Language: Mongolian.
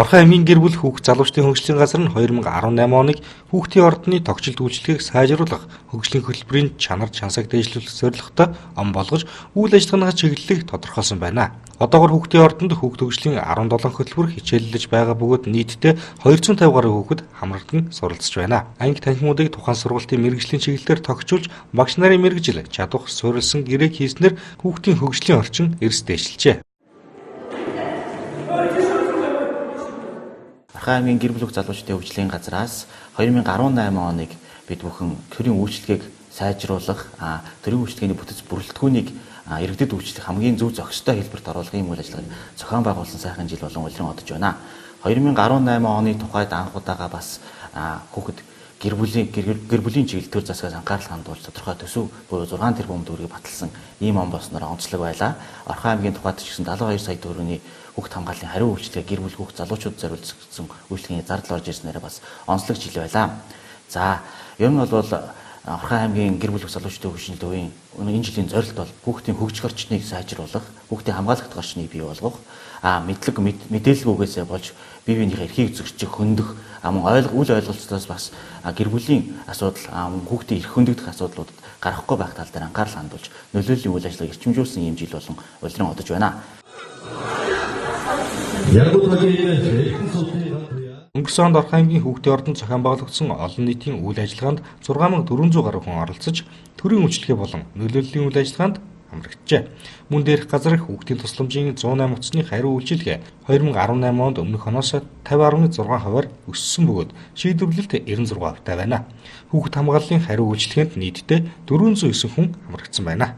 Орхон аймгийн гэр бүл хүүхд залуучдын хөгжлийн газар нь 2018 оныг хүүхдийн ордны тогтчлт үйлчилгээг сайжруулах, хөгжлийн хөтөлбөрийн чанар чансааг дээшлүүлэх зорилготой он болгож үйл ажиллагааны чиглэлийг тодорхойлсон байна. Одоогор хүүхдийн ордонд хүүхд хөгжлийн 17 хөтөлбөр хичээллэж байгаа бөгөөд нийтдээ 250 гаруй хүүхэд хамрагдан суралцж байна. Анги танхимуудыг тухайн сургалтын мэргэжлийн чиглэлээр тогтчулж багш нарын мэргэжил чадвах суурилсан гэрээг хийснээр хүүхдийн хөгжлийн орчин эрс дээшилжээ. Орхон аймгийн гэр бүл залуучдын хөгжлийн газраас 2018 оныг бид бүхэн төрийн үйлчилгээг сайжруулах, төрийн үйлчилгээний бүтэц бүрэлдэхүүнийг иргэдэд үйлчлэх хамгийн зөв зохистой хэлбэрт оруулах ийм үйл ажиллагааг зохион байгуулсан сайхан жил болон улиран одож байна. 2018 оны тухайд анх удаага бас хүүхэд гэр бүлийн чиглэл төр засгаас анхаарал хандуулж тодорхой төсөв буюу 6 тэрбум төгрөгийг баталсан ийм он болсноор онцлог байлаа. Орхон аймгийн тухайд ч гэсэн 72 сая төгрөгийн хүүхд хамгааллын хариу үйлчилгээ гэр бүл хүүхд залуучууд зориулсан үйлчилгээний зардал орж ирснээрээ бас онцлог жил байлаа. За, ер нь бол Орхон аймгийн гэр бүл залуучдын хөгжлийн төвийн энэ жилийн зорилт бол хүүхдийн хөгжих орчныг сайжруулах, хүүхдийн хамгаалах орчныг бий болгох, мэдлэг мэдээлэлгүйгээсээ болж бие биенийхээ эрхийг зөрчих, хөндөх, мөн үл ойлголцлоос бас гэр бүлийн асуудал, хүүхдийн эрх хөндөгдөх асуудлуудад гарахгүй байх тал дээр анхаарал хандуулж нөлөөллийн үйл ажиллагааг эрчимжүүлсэн ийм жил болон улиран одож байна. Өнгөрсөн онд Орхон аймгийн хүүхдийн ордонд зохион байгуулагдсан олон нийтийн үйл ажиллагаанд 6400 гаруй хүн оролцож, төрийн үйлчилгээ болон нөлөөллийн үйл ажиллагаанд хамрагджээ. Мөн дээрх газар хүүхдийн тусламжийн 108 утасны хариу үйлчилгээ 2018 онд өмнөх оноос 50.6%-аар өссөн бөгөөд шийдвэрлэлт 96% таа байна. Хүүхд хамгааллын хариу үйлчилгээнд нийтдээ 409 хүн хамрагдсан байна.